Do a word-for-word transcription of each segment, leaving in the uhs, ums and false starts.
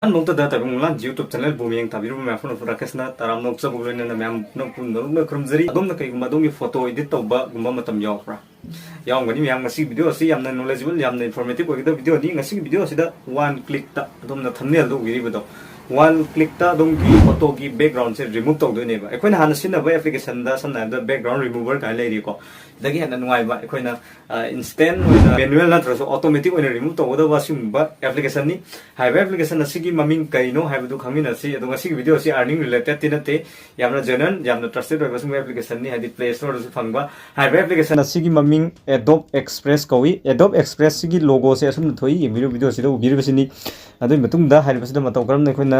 ꯑꯍꯥꯟꯕꯃꯛꯇꯗ ꯇꯥꯏꯕꯪ ꯃꯪꯂꯥꯟ YouTube channel ꯕꯨ ꯃꯤꯠꯌꯦꯡ ꯊꯥꯕꯤꯔꯤꯕ ꯃꯌꯥꯝ ꯄꯨꯝꯅꯃꯛꯄꯨ ꯔꯥꯀꯦꯁꯅ ꯇꯔꯥꯝꯅ ꯑꯣꯛꯆꯕꯒ ꯂꯣꯏꯅꯅ ꯃꯌꯥꯝ ꯄꯨꯝꯅꯃꯛꯄꯨ ꯅꯣꯛꯅ ꯈꯨꯔꯨꯝꯖꯔꯤ꯫ ꯑꯗꯣꯝꯅ ꯀꯩꯒꯨꯝꯕ ꯑꯗꯣꯝꯒꯤ photo edit ꯇꯧꯕꯒꯨꯝꯕ ꯃꯇꯝ ꯌꯥꯎꯕ꯭ꯔꯥ? ꯌꯥꯎꯔꯝꯒꯅꯤ ꯃꯌꯥꯝ꯫ ꯉꯁꯤꯒꯤ video ꯑꯁꯤ ꯌꯥꯝꯅ knowledgeable, ꯌꯥꯝꯅ informative ꯑꯣꯏꯒꯗꯕ video ꯅꯤ꯫ ꯉꯁꯤꯒꯤ video ꯑꯁꯤꯗ one click ꯇ ꯑꯗꯣꯝꯅ thumbnail ꯗ ꯎꯕꯤꯔꯤꯕꯗꯣ, one click ꯇ ꯑꯗꯣꯝꯒꯤ photo ꯒꯤ background ꯁꯦ remove ꯇꯧꯗꯣꯏꯅꯦꯕ꯫ ꯑꯩꯈꯣꯏꯅ ꯍꯥꯟꯅ ꯁꯤꯖꯤꯟꯅꯕ application ꯗ ꯁꯝꯅ ꯍꯥꯏꯔꯕꯗ background remover ꯀꯥꯏꯅ ꯂꯩꯔꯤꯀꯣ꯫ ꯁꯤꯗꯒꯤ ꯍꯦꯟꯅ ꯅꯨꯡꯉꯥꯏꯕ, ꯑꯩꯈꯣꯏꯅ, ꯑ, instant ꯑꯣꯏꯅ manual ꯅꯠꯇ꯭ꯔꯁꯨ automatic ꯑꯣꯏꯅ remove ꯇꯧꯒꯗꯕ ꯑꯁꯤꯒꯨꯝꯕ application ꯅꯤ꯫ ꯍꯥꯏꯔꯤꯕ application ꯑꯁꯤꯒꯤ ꯃꯃꯤꯡ ꯀꯔꯤꯅꯣ ꯍꯥꯏꯕꯗꯨ ꯈꯪꯃꯤꯟꯅꯁꯤ꯫ ꯑꯗꯣ ꯉꯁꯤꯒꯤ video ꯑꯁꯤ earning related ꯇꯤ ꯅꯠꯇꯦ, ꯌꯥꯝꯅ genuine, ꯌꯥꯝꯅ trusted ꯑꯣꯏꯕ ꯁꯤꯒꯨꯝꯕ application ꯅꯤ, ꯍꯥꯏꯗꯤ Play Store ꯗꯁꯨ ꯐꯪꯕ꯫ ꯍꯥꯏꯔꯤꯕ application ꯑꯁꯤꯒꯤ ꯃꯃꯤꯡ Adobe Express ꯀꯧꯏ꯫ Adobe Express ꯁꯤꯒꯤ logo ꯁꯦ ꯑꯁꯨꯝꯅ ꯊꯣꯛꯏ, ꯌꯦꯡꯕꯤꯔꯤꯕ video ꯁꯤꯗ ꯎꯕꯤꯔꯤꯕꯁꯤꯅꯤ꯫ ꯑꯗꯨꯒꯤ ꯃꯇꯨꯡꯗ ꯍꯥꯏꯔꯤꯕꯁꯤꯗ ꯃꯇꯧ ꯀꯔꯝꯅ ꯑꯩꯈꯣꯏꯅ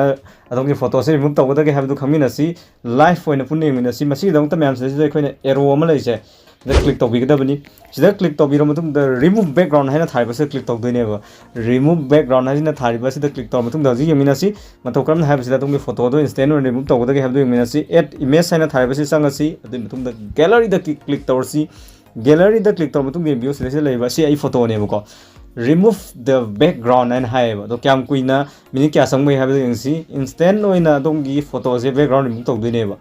ꯑꯗꯣꯝꯒꯤ photo ꯁꯦ remove ꯇꯧꯒꯗꯒꯦ ꯍꯥꯏꯕꯗꯨ ꯈꯪꯃꯤꯟꯅꯁꯤ꯫ Live ꯑꯣꯏꯅ ꯄꯨꯟꯅ ꯌꯦꯡꯃꯤꯟꯅꯁꯤ꯫ ꯃꯁꯤꯒꯤꯗꯃꯛꯇ ꯃꯌꯥꯝ ꯁꯤꯗꯩꯁꯤꯗ ꯑꯩꯈꯣꯏꯅ arrow ꯑꯃ ꯂꯩꯖꯩ, ꯁꯤꯗ click ꯇꯧꯕꯤꯒꯗꯕꯅꯤ꯫ ꯁꯤꯗ click ꯇꯧꯕꯤꯔꯕ ꯃꯇꯨꯡꯗ remove background ꯍꯥꯏꯅ ꯊꯥꯔꯤꯕꯁꯤꯗ click ꯇꯧꯗꯣꯏꯅꯦꯕ꯫ Remove background ꯍꯥꯏꯁꯤꯅ ꯊꯥꯔꯤꯕ ꯑꯁꯤꯗ click ꯇꯧꯔꯕ ꯃꯇꯨꯡꯗ ꯍꯧꯖꯤꯛ ꯌꯦꯡꯃꯤꯟꯅꯁꯤ꯫ ꯃꯇꯧ ꯀꯔꯝꯅ ꯍꯥꯏꯕꯁꯤꯗ ꯑꯗꯣꯝꯒꯤ photo ꯗꯣ instant ꯑꯣꯏꯅ remove ꯇꯧꯒꯗꯒꯦ ꯍꯥꯏꯕꯗꯨ ꯌꯦꯡꯃꯤꯟꯅꯁꯤ꯫ Add image ꯍꯥꯏꯅ ꯊꯥꯔꯤꯕꯁꯤ ꯆꯪꯉꯁꯤ꯫ ꯑꯗꯨꯒꯤ ꯃꯇꯨꯡꯗ gallery ꯗ click, click ꯇꯧꯔꯁꯤ꯫ Gallery ꯗ click ꯇꯧꯔꯕ ꯃꯇꯨꯡꯗ ꯌꯦꯡꯕꯤꯌꯨ, ꯁꯤꯗꯩꯁꯤꯗ ꯂꯩꯔꯤꯕ ꯑꯁꯤ ꯑꯩ photo ꯅꯦꯕꯀꯣ꯫ Remove the background ꯍꯥꯏꯅ ꯍꯥꯏꯌꯦꯕ꯫ ꯑꯗꯣ ꯀꯌꯥꯝ ꯀꯨꯏꯅ, minute ꯀꯌꯥ ꯆꯪꯕꯒꯦ ꯍꯥꯏꯕꯗꯨ ꯌꯦꯡꯁꯤ꯫ Instant ꯑꯣꯏꯅ ꯑꯗꯣꯝꯒꯤ photo ꯁꯦ background remove ꯇꯧꯗꯣꯏꯅꯦꯕ꯫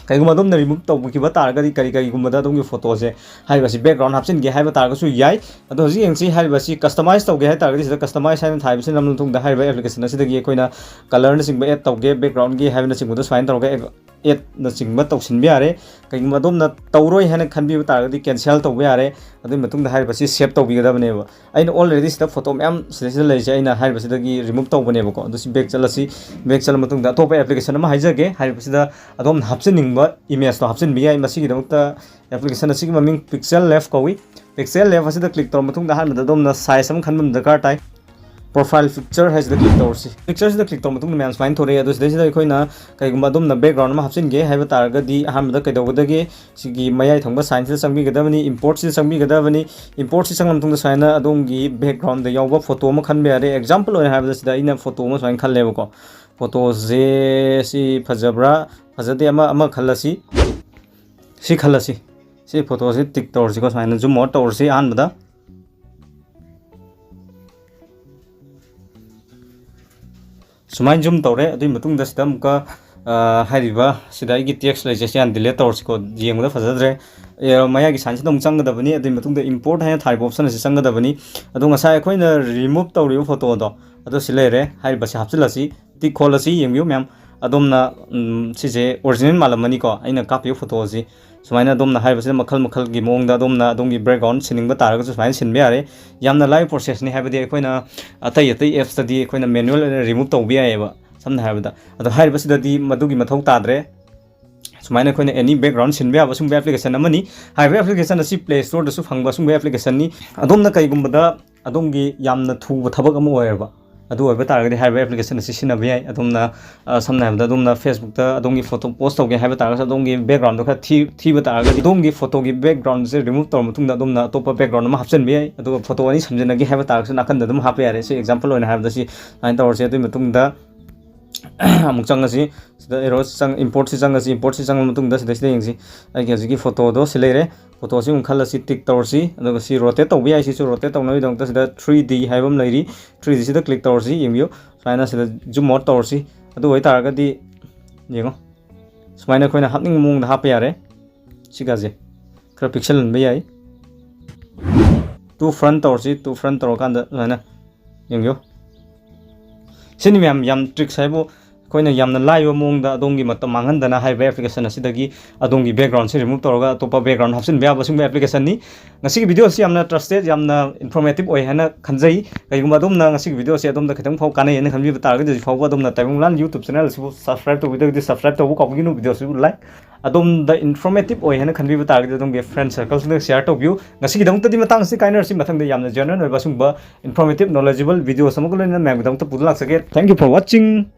ꯀꯩꯒꯨꯝꯕ ꯑꯗꯣꯝꯅ remove ꯇꯧꯈꯤꯕ ꯇꯥꯔꯒꯗꯤ, ꯀꯔꯤ, ꯀꯔꯤꯒꯨꯝꯕꯗ ꯑꯗꯣꯝꯒꯤ photo ꯁꯦ ꯍꯥꯏꯔꯤꯕ ꯑꯁꯤ background ꯍꯥꯞꯆꯤꯟꯒꯦ ꯍꯥꯏꯕ ꯇꯥꯔꯒꯁꯨ ꯌꯥꯏ꯫ ꯑꯗꯣ ꯍꯧꯖꯤꯛ ꯌꯦꯡꯁꯤ, ꯍꯥꯏꯔꯤꯕ ꯑꯁꯤ customize ꯇꯧꯒꯦ ꯍꯥꯏ ꯇꯥꯔꯒꯗꯤ, ꯁꯤꯗ customize ꯍꯥꯏꯅ ꯊꯥꯔꯤꯕꯁꯤ ꯅꯝꯂꯕ ꯃꯇꯨꯡꯗ ꯍꯥꯏꯔꯤꯕ application ꯑꯁꯤꯗꯒꯤ ꯑꯩꯈꯣꯏꯅ colour ꯅꯆꯤꯡꯕ add ꯇꯧꯒꯦ, background ꯒꯤ ꯍꯥꯏꯕꯅꯆꯤꯡꯕꯗꯣ ꯁꯨꯃꯥꯏꯅ ꯇꯧꯔꯒ add ꯅꯆꯤꯡꯕ ꯇꯧꯁꯤꯟꯕ ꯌꯥꯔꯦ꯫ ꯀꯩꯒꯨꯝꯕ ꯑꯗꯣꯝꯅ ꯇꯧꯔꯣꯏ ꯍꯥꯏꯅ ꯈꯟꯕꯤꯕ ꯇꯥꯔꯒꯗꯤ cancel ꯇꯧꯕ ꯌꯥꯔꯦ꯫ ꯑꯗꯨꯒꯤ ꯃꯇꯨꯡꯗ ꯍꯥꯏꯔꯤꯕꯁꯤ save ꯇꯧꯕꯤꯒꯗꯕꯅꯦꯕ꯫ ꯑꯩꯅ already ꯁꯤꯗ photo ꯃꯌꯥꯝ ꯁꯤꯗꯩꯁꯤꯗ ꯂꯩꯔꯤꯁꯦ ꯑꯩꯅ ꯍꯥꯏꯔꯤꯕꯁꯤꯗꯒꯤ remove ꯇꯧꯕꯅꯦꯕꯀꯣ꯫ ꯑꯗꯨ ꯁꯤ back ꯆꯠꯂꯁꯤ꯫ Back ꯆꯠꯂ ꯃꯇꯨꯡꯗ ꯑꯇꯣꯞꯄ application ꯑꯃ ꯍꯥꯏꯖꯒꯦ꯫ ꯍꯥꯏꯔꯤꯕꯁꯤꯗ ꯑꯗꯣꯝꯅ ꯍꯥꯞꯆꯤꯟꯅꯤꯡꯕ image ꯇꯣ ꯍꯥꯞꯆꯤꯟꯕ ꯌꯥꯏ꯫ ꯃꯁꯤꯒꯤꯗꯃꯛꯇ application ꯑꯁꯤꯒꯤ ꯃꯃꯤꯡ Pixel Lab ꯀꯧꯏ꯫ Pixel Lab ꯑꯁꯤꯗ click ꯇꯧꯔꯕ ꯃꯇꯨꯡꯗ ꯑꯍꯥꯟꯕꯗ ꯑꯗꯣꯝꯅ size ꯑꯃ ꯈꯟꯕ ꯑꯃ ꯗꯔꯀꯥꯔ ꯇꯥꯏ꯫ Profile picture ꯍꯥꯏꯁꯤꯗ click ꯇꯧꯔꯁꯤ꯫ Picture ꯁꯤꯗ click ꯇꯧꯔꯕ ꯃꯇꯨꯡꯗ ꯃꯌꯥꯝ ꯁꯨꯃꯥꯏꯅ ꯊꯣꯔꯛꯑꯦ꯫ ꯑꯗꯣ ꯁꯤꯗꯩꯁꯤꯗ ꯑꯩꯈꯣꯏꯅ ꯀꯩꯒꯨꯝꯕ ꯑꯗꯣꯝꯅ background ꯑꯃ ꯍꯥꯞꯆꯤꯟꯒꯦ ꯍꯥꯏꯕ ꯇꯥꯔꯒꯗꯤ ꯑꯍꯥꯟꯕꯗ ꯀꯩꯗꯧꯒꯗꯒꯦ? ꯁꯤꯒꯤ ꯃꯌꯥꯏ ꯊꯪꯕ sign ꯁꯤꯗ ꯆꯪꯕꯤꯒꯗꯕꯅꯤ, import ꯁꯤꯗ ꯆꯪꯕꯤꯒꯗꯕꯅꯤ꯫ Import ꯁꯤ ꯆꯪꯉ ꯃꯇꯨꯡꯗ ꯁꯨꯃꯥꯏꯅ ꯑꯗꯣꯝꯒꯤ background ꯗ ꯌꯥꯎꯕ photo ꯑꯃ ꯈꯟꯕ ꯌꯥꯔꯦ꯫ Example ꯑꯣꯏꯅ ꯍꯥꯏꯔꯕꯗ ꯁꯤꯗ ꯑꯩꯅ photo ꯑꯃ ꯁꯨꯃꯥꯏꯅ ꯈꯜꯂꯦꯕꯀꯣ꯫ Photo ꯁꯦ ꯁꯤ ꯐꯖꯕ꯭ꯔꯥ, ꯐꯖꯗꯦ, ꯑꯃ, ꯑꯃ ꯈꯜꯂꯁꯤ꯫ ꯁꯤ ꯈꯜꯂꯁꯤ꯫ ꯁꯤ photo ꯁꯤ tick ꯇꯧꯔꯁꯤꯀꯣ, ꯁꯨꯃꯥꯏꯅ zoom out ꯇꯧꯔꯁꯤ ꯑꯍꯥꯟꯕꯗ꯫ ꯁꯨꯃꯥꯏꯅ ꯖꯨꯝ ꯇꯧꯔꯦ꯫ ꯑꯗꯨꯒꯤ ꯃꯇꯨꯡꯗ ꯁꯤꯗ ꯑꯃꯨꯛꯀ, ꯑ, ꯍꯥꯏꯔꯤꯕ ꯁꯤꯗ ꯑꯩꯒꯤ ꯇꯦꯛꯁ ꯂꯩꯖꯩꯁꯦ ꯍꯥꯟꯅ ꯗꯤꯂꯤꯠ ꯇꯧꯔꯁꯤꯀꯣ, ꯌꯦꯡꯕꯗ ꯐꯖꯗ꯭ꯔꯦ꯫ ꯑꯦ, ꯃꯌꯥꯏꯒꯤ ꯁꯥꯏꯟꯁꯤꯗ ꯑꯃꯨꯛ ꯆꯪꯒꯗꯕꯅꯤ꯫ ꯑꯗꯨꯒꯤ ꯃꯇꯨꯡꯗ ꯏꯝꯄꯣꯔꯠ ꯍꯥꯏꯅ ꯊꯥꯔꯤꯕ ꯑꯣꯞꯁꯟ ꯑꯁꯤ ꯆꯪꯒꯗꯕꯅꯤ꯫ ꯑꯗꯣ ꯉꯁꯥꯏ ꯑꯩꯈꯣꯏꯅ ꯔꯤꯃꯨꯚ ꯇꯧꯔꯤꯕ ꯐꯣꯇꯣꯗꯣ, ꯑꯗꯣ ꯁꯤ ꯂꯩꯔꯦ꯫ ꯍꯥꯏꯔꯤꯕꯁꯤ ꯍꯥꯞꯆꯤꯜꯂꯁꯤ, ꯇꯤꯛ ꯈꯣꯜꯂꯁꯤ꯫ ꯌꯦꯡꯕꯤꯌꯨ ꯃꯌꯥꯝ, ꯑꯗꯣꯝꯅ, ꯎꯝ, ꯁꯤꯁꯦ ꯑꯣꯔꯤꯖꯤꯅꯦꯜ ꯃꯥꯜꯂꯝꯃꯅꯤꯀꯣ, ꯑꯩꯅ ꯀꯥꯞꯄꯤꯕ ꯐꯣꯇꯣ ꯑꯁꯤ꯫ ꯁꯨꯃꯥꯏꯅ ꯑꯗꯣꯝꯅ ꯍꯥꯏꯔꯤꯕꯁꯤꯗ ꯃꯈꯜ ꯃꯈꯜꯒꯤ ꯃꯑꯣꯡꯗ ꯑꯗꯣꯝꯅ ꯑꯗꯣꯝꯒꯤ ꯕꯦꯛꯒ꯭ꯔꯥꯎꯟ ꯁꯤꯟꯅꯤꯡꯕ ꯇꯥꯔꯒꯁꯨ ꯁꯨꯃꯥꯏꯅ ꯁꯤꯟꯕ ꯌꯥꯔꯦ꯫ ꯌꯥꯝꯅ ꯂꯥꯏꯕ ꯄ꯭ꯔꯣꯁꯦꯁꯅꯤ, ꯍꯥꯏꯕꯗꯤ ꯑꯩꯈꯣꯏꯅ ꯑꯇꯩ ꯑꯇꯩ ꯑꯦꯞꯁꯇꯗꯤ ꯑꯩꯈꯣꯏꯅ ꯃꯦꯅꯨꯋꯦꯜ ꯑꯣꯏꯅ ꯔꯤꯃꯨꯚ ꯇꯧꯕ ꯌꯥꯏꯑꯕ, ꯁꯝꯅ ꯍꯥꯏꯔꯕꯗ꯫ ꯑꯗꯣ ꯍꯥꯏꯔꯤꯕꯁꯤꯗꯗꯤ ꯃꯗꯨꯒꯤ ꯃꯊꯧ ꯇꯥꯗ꯭ꯔꯦ꯫ ꯁꯨꯃꯥꯏꯅ ꯑꯩꯈꯣꯏꯅ ꯑꯦꯅꯤ ꯕꯦꯛꯒ꯭ꯔꯥꯎꯟ ꯁꯤꯟꯕ ꯌꯥꯕ ꯁꯤꯒꯨꯝꯕ ꯑꯦꯄ꯭ꯂꯤꯀꯦꯁꯟ ꯑꯃꯅꯤ꯫ ꯍꯥꯏꯔꯤꯕ ꯑꯦꯄ꯭ꯂꯤꯀꯦꯁꯟ ꯑꯁꯤ ꯄ꯭ꯂꯦ ꯁ꯭ꯇꯣꯔꯗꯁꯨ ꯐꯪꯕ ꯁꯤꯒꯨꯝꯕ ꯑꯦꯄ꯭ꯂꯤꯀꯦꯁꯟꯅꯤ꯫ ꯑꯗꯣꯝꯅ ꯀꯩꯒꯨꯝꯕꯗ ꯑꯗꯣꯝꯒꯤ ꯌꯥꯝꯅ ꯊꯨꯕ ꯊꯕꯛ ꯑꯃ ꯑꯣꯏꯔꯕ, ꯑꯗꯨ ꯑꯣꯏꯕ ꯇꯥꯔꯒꯗꯤ ꯍꯥꯏꯔꯤꯕ ꯑꯦꯄ꯭ꯂꯤꯀꯦꯁꯟ ꯑꯁꯤ ꯁꯤꯖꯤꯟꯅꯕ ꯌꯥꯏ꯫ ꯑꯗꯣꯝꯅ, ꯑ, ꯁꯝꯅ ꯍꯥꯏꯔꯕꯗ ꯑꯗꯣꯝꯅ ꯐꯦꯁꯕꯨꯛꯇ ꯑꯗꯣꯝꯒꯤ ꯐꯣꯇꯣ ꯄꯣꯁ ꯇꯧꯒꯦ ꯍꯥꯏꯕ ꯇꯥꯔꯒꯁꯨ ꯑꯗꯣꯝꯒꯤ ꯕꯦꯛꯒ꯭ꯔꯥꯎꯟꯗꯣ ꯈꯔ ꯊꯤ-, ꯊꯤꯕ ꯇꯥꯔꯒꯗꯤ ꯑꯗꯣꯝꯒꯤ ꯐꯣꯇꯣꯒꯤ ꯕꯦꯛꯒ꯭ꯔꯥꯎꯟꯁꯦ ꯔꯤꯃꯨꯚ ꯇꯧꯔ ꯃꯇꯨꯡꯗ ꯑꯗꯣꯝꯅ ꯑꯇꯣꯞꯄ ꯕꯦꯛꯒ꯭ꯔꯥꯎꯟ ꯑꯃ ꯍꯥꯞꯆꯤꯟꯕ ꯌꯥꯏ꯫ ꯑꯗꯨꯒ ꯐꯣꯇꯣ ꯑꯅꯤ ꯁꯝꯖꯤꯟꯅꯒꯦ ꯍꯥꯏꯕ ꯇꯥꯔꯒꯁꯨ ꯅꯥꯀꯟꯗ ꯑꯗꯨꯝ ꯍꯥꯞꯄ ꯌꯥꯔꯦ꯫ ꯁꯤ ꯑꯦꯛꯖꯥꯝꯄꯜ ꯑꯣꯏꯅ ꯍꯥꯏꯔꯕꯗ ꯁꯤ ꯁꯨꯃꯥꯏꯅ ꯇꯧꯔꯁꯦ꯫ ꯑꯗꯨꯒꯤ ꯃꯇꯨꯡꯗ ꯑꯃꯨꯛ ꯆꯪꯉꯁꯤ꯫ ꯁꯤꯗ ꯑꯦꯔꯣ ꯆꯪ-, ꯏꯝꯄꯣꯔꯠꯁꯤ ꯆꯪꯉꯁꯤ꯫ ꯏꯝꯄꯣꯔꯠꯁꯤ ꯆꯪꯉ ꯃꯇꯨꯡꯗ ꯁꯤꯗꯩꯁꯤꯗ ꯌꯦꯡꯁꯤ꯫ ꯑꯩꯒꯤ ꯍꯧꯖꯤꯛꯀꯤ ꯐꯣꯇꯣꯗꯣ ꯁꯤ ꯂꯩꯔꯦ꯫ ꯐꯣꯇꯣꯁꯤ ꯑꯃꯨꯛ ꯈꯜꯂꯁꯤ, ꯇꯤꯛ ꯇꯧꯔꯁꯤ꯫ ꯑꯗꯨꯒ ꯁꯤ ꯔꯣꯇꯦꯠ ꯇꯧꯕ ꯌꯥꯏ꯫ ꯁꯤꯁꯨ ꯔꯣꯇꯦꯠ ꯇꯧꯅꯕꯒꯤꯗꯃꯛꯇ ꯁꯤꯗ ꯊ꯭ꯔꯤ ꯗꯤ ꯍꯥꯏꯕ ꯑꯃ ꯂꯩꯔꯤ꯫ ꯊ꯭ꯔꯤ ꯗꯤꯁꯤꯗ ꯀ꯭ꯂꯤꯛ ꯇꯧꯔꯁꯤ꯫ ꯌꯦꯡꯕꯤꯌꯨ, ꯁꯨꯃꯥꯏꯅ ꯁꯤꯗ ꯖꯨꯝ ꯑꯥꯎꯠ ꯇꯧꯔꯁꯤ꯫ ꯑꯗꯨ ꯑꯣꯏꯇꯥꯔꯒꯗꯤ ꯌꯦꯡꯉꯣ, ꯁꯨꯃꯥꯏꯅ ꯑꯩꯈꯣꯏꯅ ꯍꯥꯞꯅꯤꯡꯕ ꯃꯑꯣꯡꯗ ꯍꯥꯞꯄ ꯌꯥꯔꯦ꯫ ꯁꯤꯒꯁꯦ ꯈꯔ ꯄꯤꯛꯁꯜꯍꯟꯕ ꯌꯥꯏ꯫ ꯇꯨ ꯐ꯭ꯔꯟ ꯇꯧꯔꯁꯤ꯫ ꯇꯨ ꯐ꯭ꯔꯟ ꯇꯧꯔꯀꯥꯟꯗ ꯁꯨꯃꯥꯏꯅ ꯌꯦꯡꯕꯤꯌꯨ꯫ ꯁꯤꯅꯤ ꯃꯌꯥꯝ, ꯌꯥꯝ ꯇ꯭ꯔꯤꯛꯁ ꯍꯥꯏꯕꯨ ꯑꯩꯈꯣꯏꯅ ꯌꯥꯝꯅ ꯂꯥꯏꯕ ꯃꯑꯣꯡꯗ ꯑꯗꯣꯝꯒꯤ ꯃꯇꯝ ꯃꯥꯡꯍꯟꯗꯅ ꯍꯥꯏꯔꯤꯕ ꯑꯦꯄ꯭ꯂꯤꯀꯦꯁꯟ ꯑꯁꯤꯗꯒꯤ ꯑꯗꯣꯝꯒꯤ ꯕꯦꯛꯒ꯭ꯔꯥꯎꯟꯁꯤ ꯔꯤꯃꯨꯚ ꯇꯧꯔꯒ ꯑꯇꯣꯞꯄ ꯕꯦꯛꯒ꯭ꯔꯥꯎꯟ ꯍꯥꯞꯆꯤꯟꯕ ꯌꯥꯕ ꯁꯤꯒꯨꯝꯕ ꯑꯦꯄ꯭ꯂꯤꯀꯦꯁꯟꯅꯤ꯫ ꯉꯁꯤꯒꯤ ꯚꯤꯗꯤꯑꯣ ꯑꯁꯤ ꯌꯥꯝꯅ ꯇ꯭ꯔꯁꯇꯦꯠ, ꯌꯥꯝꯅ ꯏꯟꯐꯣꯔꯃꯦꯇꯤꯞ ꯑꯣꯏ ꯍꯥꯏꯅ ꯈꯟꯖꯩ꯫ ꯀꯔꯤꯒꯨꯝꯕ ꯑꯗꯣꯝꯅ ꯉꯁꯤꯒꯤ ꯚꯤꯗꯤꯑꯣ ꯑꯁꯤ ꯑꯗꯣꯝꯗ ꯈꯤꯇꯪ ꯐꯥꯎ ꯀꯥꯟꯅꯩ ꯍꯥꯏꯅ ꯈꯟꯕꯤꯕ ꯇꯥꯔꯒꯗꯤ ꯍꯧꯖꯤꯛ ꯐꯥꯎꯕ ꯑꯗꯣꯝꯅ ꯇꯥꯏꯕꯪꯂꯥꯟ YouTube ꯆꯦꯅꯦꯜ ꯑꯁꯤꯕꯨ ꯁꯕꯁꯀ꯭ꯔꯥꯏꯕ ꯇꯧꯕꯤꯗ꯭ꯔꯒꯗꯤ ꯁꯕꯁꯀ꯭ꯔꯥꯏꯕ ꯇꯧꯕ ꯀꯥꯎꯕꯤꯒꯅꯨ꯫ ꯚꯤꯗꯤꯑꯣ ꯑꯁꯤꯕꯨ ꯂꯥꯏꯛ, ꯑꯗꯣꯝꯗ ꯏꯟꯐꯣꯔꯃꯦꯇꯤꯞ ꯑꯣꯏ ꯍꯥꯏꯅ ꯈꯟꯕꯤꯕ ꯇꯥꯔꯒꯗꯤ ꯑꯗꯣꯝꯒꯤ ꯐ꯭ꯔꯦꯟ ꯁꯔꯀꯜꯁꯤꯡꯗ ꯁꯤꯌꯥꯔ ꯇꯧꯕꯤꯌꯨ꯫ ꯉꯁꯤꯒꯤꯗꯃꯛꯇꯗꯤ ꯃꯇꯥꯡ ꯑꯁꯤ ꯀꯥꯏꯅꯔꯁꯤ꯫ ꯃꯊꯪꯗ ꯌꯥꯝꯅ ꯖꯦꯅꯔꯦꯜ ꯑꯣꯏꯕ ꯑꯁꯤꯒꯨꯝꯕ ꯏꯟꯐꯣꯔꯃꯦꯇꯤꯞ, ꯅꯣꯂꯦꯖꯦꯕꯜ ꯚꯤꯗꯤꯑꯣꯁ ꯑꯃꯒ ꯂꯣꯏꯅꯅ ꯃꯌꯥꯝꯒꯤꯗꯃꯛꯇ ꯄꯨꯗꯨꯅ ꯂꯥꯛꯆꯒꯦ꯫ Thank you for watching.